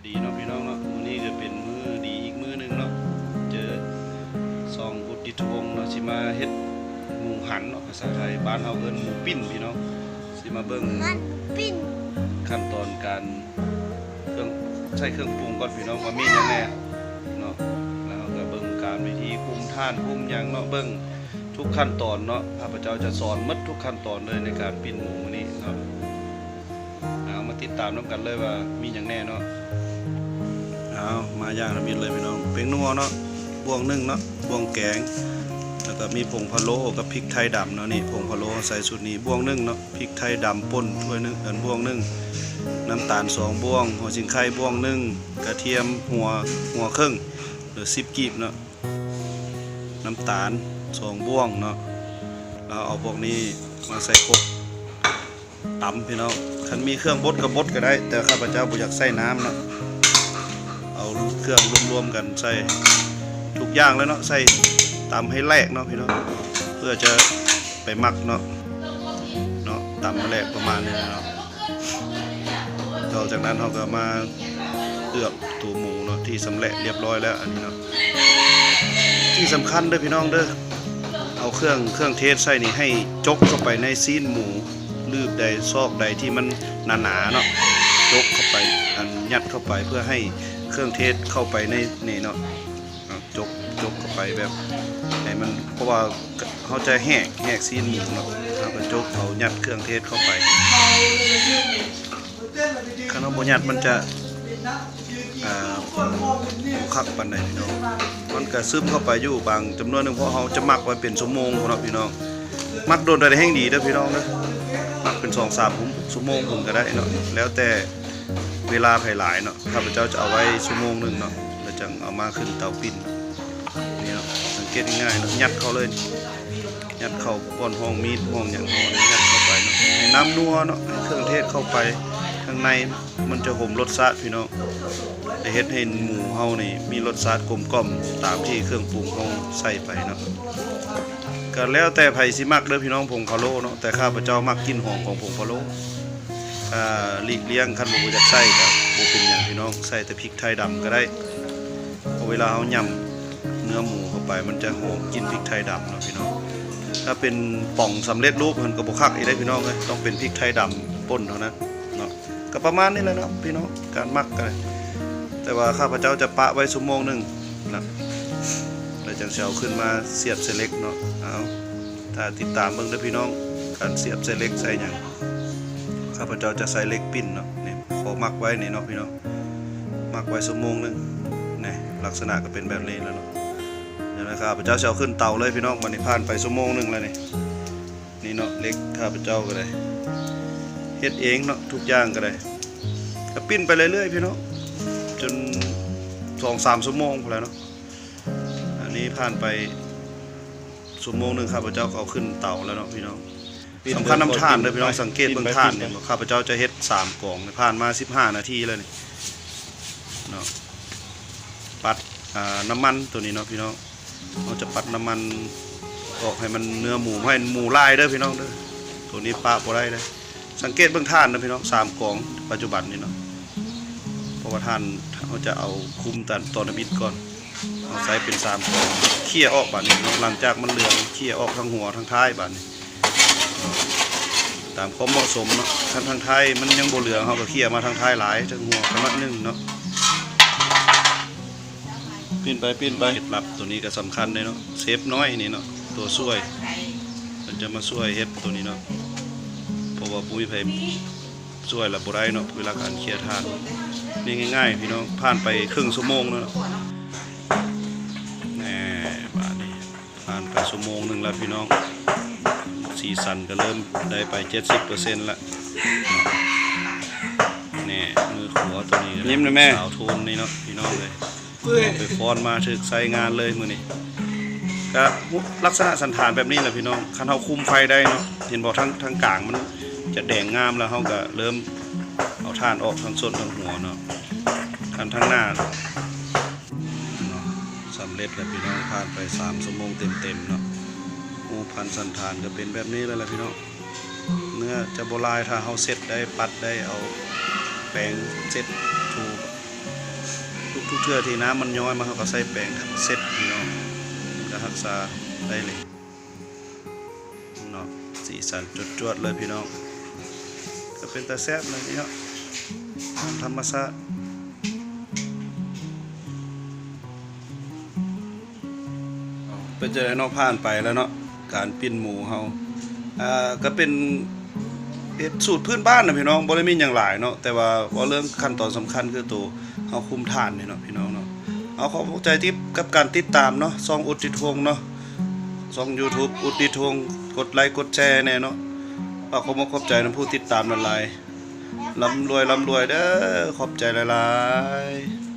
ດີເນາະພີ່ນ້ອງເນາະ, ມື້ນີ້ກໍເປັນມື້ດີອີກມື້ໜຶ່ງເນາະ, ເຈີຊ່ອງອຸດດິດທະວົງເນາະ, ຊິມາເຮັດໝູຫັນເນາະ, ພາສາໄທບ້ານເຮົາເອີ້ນໝູປີ້ນພີ່ນ້ອງ. ຊິມາເບິ່ງ ໝູຫັນປີ້ນ ຂັ້ນຕອນການ ເຄື່ອງ ໃຊ້ເຄື່ອງປຸງກ່ອນພີ່ນ້ອງ ວ່າມີຫຍັງແດ່ເນາະ, ແລ້ວເຮົາກໍເບິ່ງການວິທີຄຸມຖ່ານຄຸມຫຍັງເນາະ, ເບິ່ງທຸກຂັ້ນຕອນເນາະ. ຂ້າພະເຈົ້າຈະສອນໝົດທຸກຂັ້ນຕອນເລີຍໃນການປີ້ນໝູມື້ນີ້ເນາະ. ເອົາ ມາຕິດຕາມນຳກັນເລີຍວ່າມີຫຍັງແດ່ເນາະ. ເອົາ ມາຢ່າງລະມິດເລີຍພີ່ນ້ອງ. ແປ້ງນົວເນາະ ບ່ວງໜຶ່ງເນາະ, ບ່ວງແກງ, ແລ້ວກໍມີຜົງພະໂລ້ກັບພິກໄທດຳເນາະ. ນີ້ ຜົງພະໂລ້ໃສ່ຊຸດນີ້ບ່ວງໜຶ່ງເນາະ, ພິກໄທດຳປົ່ນຖ້ວຍໜຶ່ງ ອັນ ບ່ວງໜຶ່ງ, ນ້ຳຕານສອງບ່ວງ, ຫົວສີໄຄບ່ວງໜຶ່ງ, ກະທຽມຫົວ ຫົວເຄິ່ງ ຫຼື ສິບກີບເນາະ, ນ້ຳຕານສອງບ່ວງເນາະ. ແລ້ວເອົາພວກນີ້ມາໃສ່ຄົກ ຕຳພີ່ນ້ອງ. ຄັນມີເຄື່ອງບົດກໍບົດກໍໄດ້, ແຕ່ຂ້າພະເຈົ້າບໍ່ຢາກໃສ່ນ້ຳເນາະ, ເອົາເຄື່ອງລວມໆກັນໃສ່ທຸກຢ່າງເລີຍເນາະ, ໃສ່ຕຳໃຫ້ແຫຼກເນາະພີ່ນ້ອງ, ເພື່ອຈະໄປໝັກເນາະ ເນາະ, ຕຳໃຫ້ແຫຼກປະມານນີ້ເນາະ. ຕໍ່ຈາກນັ້ນເຮົາກໍມາເອືອບໂຕໝູເນາະ ທີ່ຊຳແຫຼະລຽບຮ້ອຍແລ້ວ ອັນນີ້ເນາະ. ທີ່ສຳຄັນເດີພີ່ນ້ອງເດີ, ເອົາເຄື່ອງ ເຄື່ອງເທດໃສ່ນີ້ໃຫ້ຈົກເຂົ້າໄປໃນຊີ້ນໝູ ລືບໃດ ຊອກໃດທີ່ມັນໜາໆເນາະ, ຈົກເຂົ້າໄປ ອັນ ຍັດເຂົ້າໄປ ເພື່ອໃຫ້ເຄື່ອງເທດເຂົ້າໄປໃນນີ້ເນາະ. ຈົກ ຈົກເຂົ້າໄປແບບໃຫ້ມັນ ເພາະວ່າເຮົາຈະແຫກ ແຫກຊີ້ນໝູເນາະ, ເຮົາກໍຈົກເອົາ ຍັດເຄື່ອງເທດເຂົ້າໄປ. ຄັນເຮົາບໍ່ຍັດມັນຈະ ອ່າ ບໍ່ຄັກປານໃດພີ່ນ້ອງ, ມັນກະຊຶມເຂົ້າໄປຢູ່ບາງຈຳນວນໜຶ່ງ, ເພາະເຮົາຈະໝັກໄວ້ເປັນຊົ່ວໂມງພຸ້ນເນາະພີ່ນ້ອງ. ໝັກດົນໄດ້ແຮ່ງດີເດີພີ່ນ້ອງເດີ, ໝັກເປັນສອງສາມຊົ່ວໂມງພຸ້ນກໍໄດ້ເນາະ, ແລ້ວແຕ່ເວລາໃຜຫຼາຍເນາະ. ຂ້າພະເຈົ້າຈະເອົາໄວ້ຊົ່ວໂມງໜຶ່ງເນາະ, ແລ້ວຈັ່ງເອົາມາຂຶ້ນເຕົາປີ້ນ. ນີ້ເນາະ ສັງເກດງ່າຍໆເນາະ, ຍັດເຂົ້າເລີຍ, ຍັດເຂົ້າບ່ອນຮ່ອງມີດ ຮ່ອງຫຍັງເຮົານີ້ ຍັດເຂົ້າໄປເນາະ, ໃຫ້ນ້ຳນົວເນາະ, ໃຫ້ເຄື່ອງເທດເຂົ້າໄປຂ້າງໃນ ມັນຈະຫົມລົດຊາດພີ່ນ້ອງ, ຈະເຮັດໃຫ້ໝູເຮົານີ້ມີລົດຊາດກົມກ່ອມຕາມທີ່ເຄື່ອງປຸງເຮົາໃສ່ໄປເນາະ. ກໍແລ້ວແຕ່ໃຜຊິມັກເດີພີ່ນ້ອງ ຜົງພະໂລ້ເນາະ, ແຕ່ຂ້າພະເຈົ້າມັກກິ່ນຫອມຂອງຜົງພະໂລ້. ອ່າ ຫຼີກລ່ຽງ ຄັນບໍ່ ບໍ່ຢາກໃສ່ກໍບໍ່ເປັນຫຍັງພີ່ນ້ອງ, ໃສ່ແຕ່ພິກໄທດຳກໍໄດ້, ເພາະເວລາເຮົາຫຍ້ຳເນື້ອໝູເຂົ້າໄປ ມັນຈະຫອມກິ່ນພິກໄທດຳເນາະພີ່ນ້ອງ. ຖ້າເປັນປ໋ອງສຳເລັດຮູບຫັ້ນກໍບໍ່ຄັກອີກເດ້ພີ່ນ້ອງເອີຍ, ຕ້ອງເປັນພິກໄທດຳປົ່ນເທົ່ານັ້ນເນາະ. ກໍປະມານນີ້ແຫຼະເນາະພີ່ນ້ອງ ການໝັກກໍໄດ້, ແຕ່ວ່າຂ້າພະເຈົ້າຈະປະໄວ້ຊົ່ວໂມງໜຶ່ງນະ ແລ້ວຈັ່ງຊິເອົາຂຶ້ນມາສຽບໃສ່ເຫຼັກເນາະ. ເອົາ ຖ້າຕິດຕາມເບິ່ງເດີພີ່ນ້ອງ, ການສຽບໃສ່ເຫຼັກໃສ່ຫຍັງ ຂ້າພະເຈົ້າຈະໃສ່ເຫຼັກປິ່ນເນາະ. ນີ້ ຂໍໝັກໄວ້ນີ້ເນາະພີ່ນ້ອງ, ໝັກໄວ້ຊົ່ວໂມງໜຶ່ງ. ນີ້ ລັກສະນະກໍເປັນແບບນີ້ແລ້ວເນາະ. ດຽວນະ ຂ້າພະເຈົ້າຊິເອົາຂຶ້ນເຕົາເລີຍພີ່ນ້ອງ. ບັດນີ້ຜ່ານໄປຊົ່ວໂມງໜຶ່ງແລ້ວນີ້. ນີ້ເນາະ ເຫຼັກຂ້າພະເຈົ້າກໍໄດ້ເຮັດເອງເນາະ, ທຸກຢ່າງກໍໄດ້ ກໍປິ່ນໄປເລື້ອຍໆພີ່ນ້ອງ, ຈົນສອງສາມຊົ່ວໂມງພຸ້ນແຫຼະເນາະ. ອັນນີ້ຜ່ານໄປຊົ່ວໂມງໜຶ່ງ ຂ້າພະເຈົ້າກໍເອົາຂຶ້ນເຕົາແລ້ວເນາະພີ່ນ້ອງ. ສຳຄັນນຳຖ່ານເດີພີ່ນ້ອງ, ສັງເກດເບິ່ງຖ່ານນີ້ ຂ້າພະເຈົ້າຈະເຮັດສາມກອງ, ຜ່ານມາສິບຫ້ານາທີແລ້ວນີ້ເນາະ. ປັດ ອ່າ ນ້ຳມັນໂຕນີ້ເນາະພີ່ນ້ອງ, ເຮົາຈະປັດນ້ຳມັນອອກໃຫ້ມັນເນື້ອໝູ ໃຫ້ໝູຫຼາຍເດີພີ່ນ້ອງເດີ. ໂຕນີ້ປະບໍ່ໄດ້ເດີ. ສັງເກດເບິ່ງຖ່ານນະພີ່ນ້ອງ, ສາມກອງປັດຈຸບັນນີ້ເນາະ, ເພາະວ່າຖ່ານເຮົາຈະເອົາຄຸມຕອນ ຕອນທຳອິດກ່ອນ. ເຮົາໃຊ້ເປັນສາມກອງ, ເຄຍອອກບາດນີ້ເນາະ. ຫຼັງຈາກມັນເຫຼືອງ, ເຄຍອອກທັງຫົວທັງທ້າຍບາດນີ້ ຕາມຄວາມເໝາະສົມເນາະ. ຄັນທາງທ້າຍມັນຍັງບໍ່ເຫຼືອງ, ເຮົາກໍເຄຍມາທາງທ້າຍຫຼາຍ, ເທິງຫົວກໍໜ້ອຍໜຶ່ງເນາະ. ປີ້ນໄປປີ້ນໄປ. ເຮັດລັບໂຕນີ້ກໍສຳຄັນເດ້ເນາະ, ເຊຟນ້ອຍນີ້ເນາະ ຕົວຊ່ວຍ, ເພິ່ນຈະມາຊ່ວຍເຮັດໂຕນີ້ເນາະ, ເພາະວ່າບໍ່ມີໃຜຊ່ວຍລະບໍ່ໄດ້ເນາະ ເວລາການເຄຍຖ່ານ. ນີ້ງ່າຍໆພີ່ນ້ອງ, ຜ່ານໄປເຄິ່ງຊົ່ວໂມງແລ້ວເນາະ. ແນ່ ບາດນີ້ ຜ່ານໄປຊົ່ວໂມງໜຶ່ງແລ້ວພີ່ນ້ອງ, ສີສັນກໍເລີ່ມໄດ້ໄປເຈັດສິບເປີເຊັນລະ. ແນ່ ມືຂົວໂຕນີ້ ຍິ້ມແນ່ແມ່ ສາວໂທນນີ້ເນາະ ພີ່ນ້ອງເອີຍ. ເອົາໄປຟ້ອນມາຖືກໃຊ້ງານເລີຍມື້ນີ້. ກະລັກສະນະສັນຖານແບບນີ້ແຫຼະພີ່ນ້ອງ, ຄັນເຮົາຄຸມໄຟໄດ້ເນາະ. ເຫັນບໍ່ ທາງ ທາງກາງມັນຈະແດງງາມ ແລ້ວເຮົາກະເລີ່ມເອົາຖ່ານອອກທັງສົ້ນທັງຫົວເນາະ. ຄັນທາງໜ້າ ເນາະ ສຳເລັດແລ້ວພີ່ນ້ອງ, ຜ່ານໄປສາມຊົ່ວໂມງເຕັມໆເນາະ. ຮູບພັນສັນຖານກໍເປັນແບບນີ້ແລ້ວລະພີ່ນ້ອງ. ເນື້ອຈະບໍ່ລາຍ ຖ້າເຮົາເຊັດໄດ້ ປັດໄດ້ ເອົາແປງເຊັດຖູ ທຸກເທື່ອທີ່ນ້ຳມັນຍ້ອຍມາ ເຮົາກໍໃສ່ແປງເຊັດພີ່ນ້ອງ ມັນກໍຮັກສາໄດ້ເລີຍເນາະ. ສີສັນຈວດໆເລີຍພີ່ນ້ອງ ກໍເປັນຕາແຊບເລີຍເນາະ ຕາມທຳມະຊາດ. ເປັນຈັ່ງໃດເນາະ ຜ່ານໄປແລ້ວເນາະ ການປີ້ນໝູເຮົາ ອ່າ ກໍເປັນເຮັດສູດພື້ນບ້ານນະພີ່ນ້ອງ ບໍ່ໄດ້ມີຫຍັງຫຼາຍເນາະ ແຕ່ວ່າເວົ້າເລື່ອງຂັ້ນຕອນສຳຄັນຄືໂຕເຮົາຄຸມຖ່ານນີ້ເນາະ ພີ່ນ້ອງເນາະ. ເອົາ ຂອບໃຈທີ່ ກັບການຕິດຕາມເນາະ ຊ່ອງອຸດທິດວົງເນາະ ຊ່ອງ YouTube ອຸດທິດວົງ ກົດໄລກົດແຊແດ່ເນາະ. ຝາກຂອບອົກຂອບໃຈນຳຜູ້ຕິດຕາມຫຼາຍໆ ລ່ຳລວຍ ລ່ຳລວຍເດີ້ ຂອບໃຈຫຼາຍໆ.